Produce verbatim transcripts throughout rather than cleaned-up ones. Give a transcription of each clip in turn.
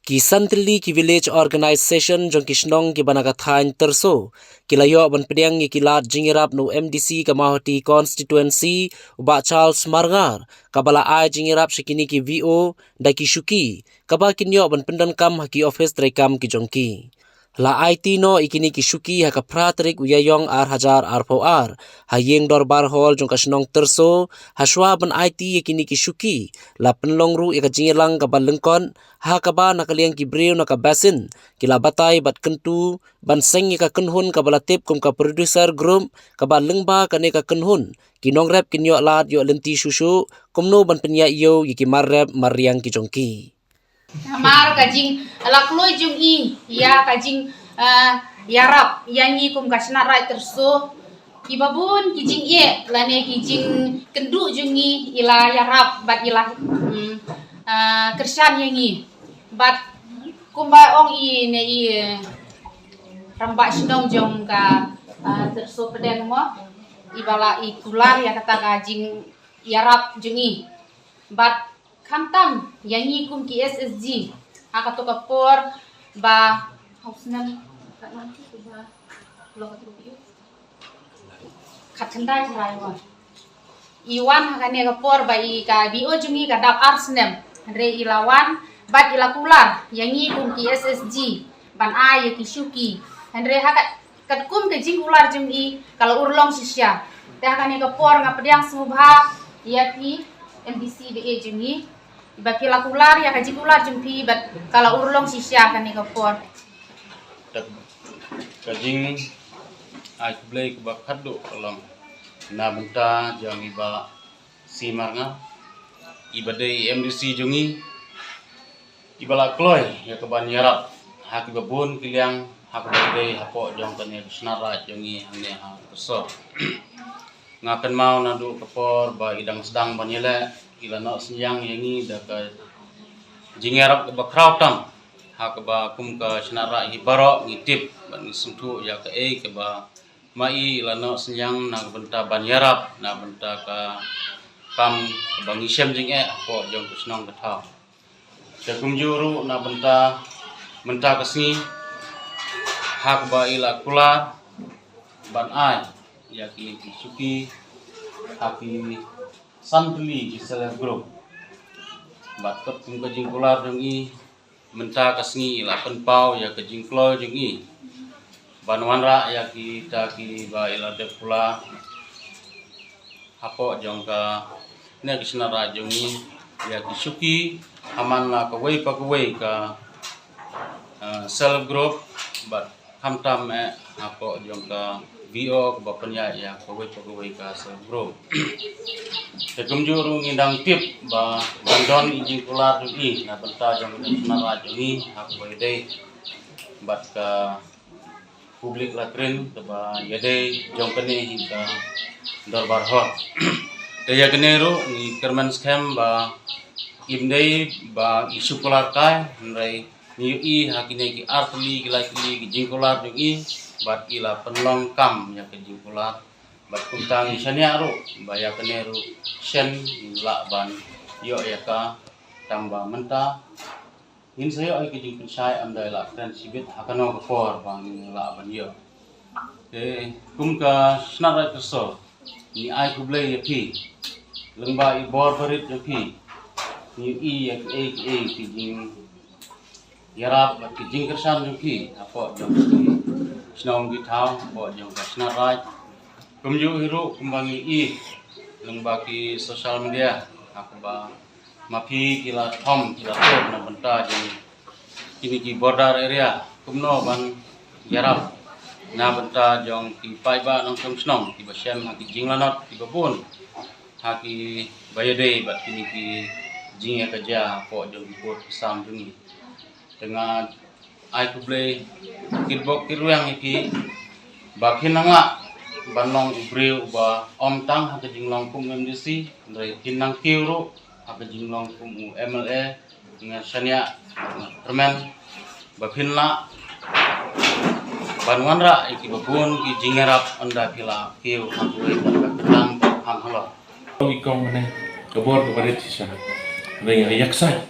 Ki san tylli ki village organisation jong ki shnong kiba na ka thaiñ Tyrso ki la ïoh ban pdiang ïa ki lad jingïarap na u M D C ka Mawhati constituency, u Bah Charles Marngar, kaba la ai jingïarap sha kine ki V O da ki shuki kaba kin ïoh ban pyndonkam ha ki office treikam ki jong ki. La aiti noh ïa kine ki shuki ha ka phra tarik u Ïaïong ar hajar arphew ar ha ïing dorbar hall jong ka shnong Tyrso. Hashwa ban aiti ïa kine ki shuki, la pynlong ruh ïa ka jingïalang kaba lyngkot, ha kaba na ka liang ki briew na ka basin ki la batai bad kyntu ban seng ïa ka kynhun kaba la tip kum ka producer group, kaba lyngba kane ka kynhun ki nongrep kin ïoh lad ïoh lynti shuh shuh kumno ban pynïaid ïew ïa ki mar rep mar riang ki jong ki. Namar ka jing la kloi jong i ïa ka jing, eh, ïarap ïa ngi kum ka Shnat Raij Tyrso, kiba bun ki jingeh lane ki jingkynduh jong ngi i la ïarap bad i la, mm, eh, kyrshan ïa ngi. Bad kumba ong i ne i, eh, rangbah shnong jong ka, eh, Tyrso Pdeng mo, iba la i kular ïa kata ka jingïarap jong i. Bad khamtam ïa ngi kum ki S S G, ha kato ka por ba, hau snem, ka nang ki ba, lo ka tu ki u. Khat khyndai trai wan. I wan ha kane ka por ba i ka V O jong i ka dap ar snem. Hynrei i la wan bad i la kular ïa ngi kum ki S S G ban ai ïa ki shuki. Hynrei ha ka katkum ka jingkular jong i ka la urlong shisha. Te ha kane ka por nga pdiang sngewbha ïa phi M D C ba e jong i, ba phi la kular ïa ka jingkular jong phi bad ka la urlong shisha kane ka por. Te ka jing ai khublei kaba khatduh ka long na bynta jong i Bah C Marngar, iba dei i M D C jong i, iba la kloi ïa kaban ïarap ha kiba bun ki liang ha kaba dei hapoh jong kane ka Shnat Raij jong i hangne ha Tyrso. Nga kynmaw naduh ka por ba i dang sdang ban ïaleh, i la noh synñiang ïa ngi da ka jingïarap kaba khraw tam, ha kaba kum ka Shnat Raij hi baroh ngi tip bad ngi sngewthuh ïa kaei kaba ma i la noh synñiang na ka bynta ban ïarap na bynta ka kam kaba ngi shem jingeh hapoh jong ka shnong ka thaw. Te kumjuh ruh na bynta mynta ka sngi ha kaba i la kular ban ai ïa ki, ki shuki ha ki san tylli ki self help group. Bad katkum ka jingkular jong i, mynta ka sngi i la pynpaw ïa ka jingkloi jong i ban wanrah ïa kita kiba i la dep kular hapoh jong kane ka Shnat Raij jong i ïa ki shuki ha man la kawei pa kawei ka, eh, self help group bad khamtam eh hapoh jong ka V O kaba pynïaid ïa kawei pa kawei ka self help group. Te kumjuh ruh ngi dang tip ba dang don i jingkular jong i na bynta jong ka Shnat Raij jong i ha kaba ïadei bad ka public latrine kaba ïadei jong kane hi ka dorbar hall. Te ïa kane ruh ngi kyrmen skhem ba im dei ba i shu kular kai, hynrei ngi ïohi ha kine ki ar tylli ki lai tylli ki jingkular jong i bad i la pynlong kam ïa ka jingkular. Bad kumta ngi shaniah ruh ba ïa kane ruh shen ngi lah ban ïoh ïa ka, tang ba mynta ngin sa ïoh ïa ka jingpynshai, ym dei lah kren shibit ha kano ka por ba ngin lah ban ïoh. Te kum ka Shnat Raij Tyrso ngi ai khublei ïa phi lyngba i bor barit jong phi. Ngi ïohi ïa kiei kiei ki jingïarap bad ki jingkyrshan jong phi hapoh jong ki shnong ki thaw hapoh jong ka Shnat Raij. Kumjuh hi ruh kumba ngi ïohi lyngba ki social media ha kaba ma phi ki la thom ki la tur na bynta jong kine ki border area kumno ban ïarap na bynta jong ki paidbah nongshong shnong kiba shem ha ki jinglanot kiba bun ha kiba ïadei bad kine ki jingïakajia hapoh jong ki pud ki sam jong ngi. Te nga ai khublei kitbok kitrwiang ïa phi ba phin nang lah ban long u briew uba ym tang ha ka jinglong kum u M D C, hynrei phin nang kiew ruh ha ka jinglong kum u M L A. Nga shaniah, nga kyrmen ba phin lah ban wanrah ïa kiba bun ki jingïarap ynda phi la kiew ha kawei ka kyrdan kham halor. Ong i kong mynne ka bor kaba rit shisha. Hynrei nga ïaksaid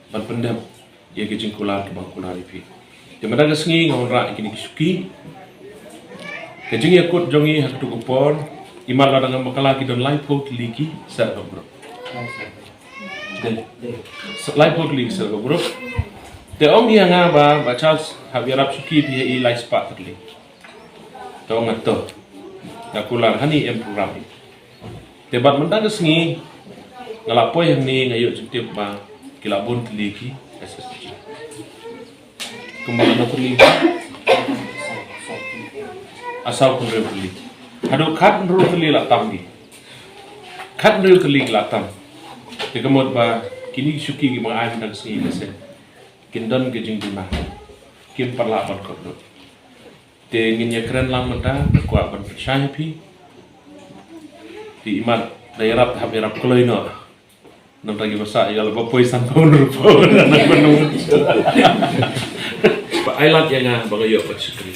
ban pyndep ïa ki jingkular kiba nga kular ïa phi. Te mynta ka sngi nga wanrah ïa kine ki shuki. Ka jingïakut jong ngi ha katto ka por, imat lada ngam bakla ki don laiphew tylli ki self help group. Te, laiphew tylli ki self help group. Te ong ïa nga ba, Bah Charles, hap ïarap shuki phi ha i lai spah tylli. Te ong nga to. Nga kular hangne em program. Te bad mynta ka sngi nga la poi hangne nga ïoh jingtip ba ki la bun tylli ki S S G. Kumba katno tylli? Saw hynriew tylli. Haduh khathynriew tylli la tam ki. Khathynriew tylli ki la tam. Te ka mut ba kine ki shuki kiba nga ai mynta ka sngi ka seng kin don ka jingduna. Kim pat lah ban kop lut. Te ngin ïakren lang mynta, nga kwah ban pynshai ha phi. Te imat da ïarap, hap ïarap kloi noh. Namar ki ba sah ïa la ba poi san pound ruh pound. Ba ai lad ïa nga ba nga ïoh ban shakri.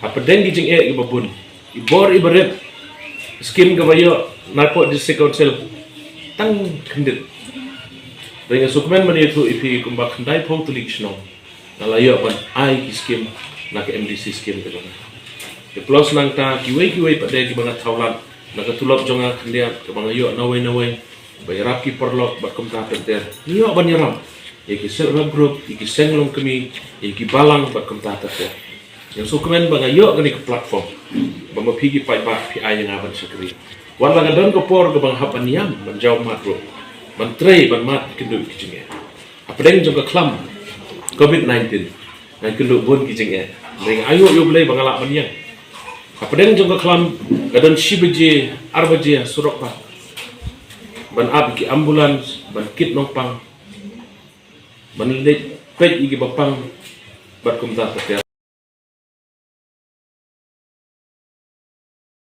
Hapdeng ki jingeh kiba bun, i bor iba rit, skim kaba ïoh na pdeng District Council tang khyndiat. Te nga sngewkmen ban ïathuh ïa phi kumba khyndaiphew tylli ki shnong nga la ïoh ban ai ki skim na ka M D C skim ka jong nga. Te plus nangta kiwei kiwei pat de kiba nga thaw lad na ka tulop jong nga khyndiat kaba nga ïoh nawei nawei, ba ïarap ki paralok bad kumta ter ter. Nga ïoh ban ïarap ïa ki self help group, ïa ki seng longkmie, ïa ki balang bad kumta ter ter. Nga sngewkmen ba nga ïoh kane ka platform ba ma phi ki paidbah phi ai ïa nga ban shakri. Wat la ka don ka por kaba nga hap ban ïam ban jaw mad ruh, ban trei ban mad ïakynduh ki jingeh. Hapdeng jong ka khlam covid nineteen nga ïakynduh bun ki jingeh. Hynrei nga aïu ïa U Blei ba nga lah ban ïeng. Hapdeng jong ka khlam nga don shi baje, ar baje ha surok ba ban ap ki ambulance, ban kit nongpang, ban leit peit ïa kiba pang bad kumta ter ter.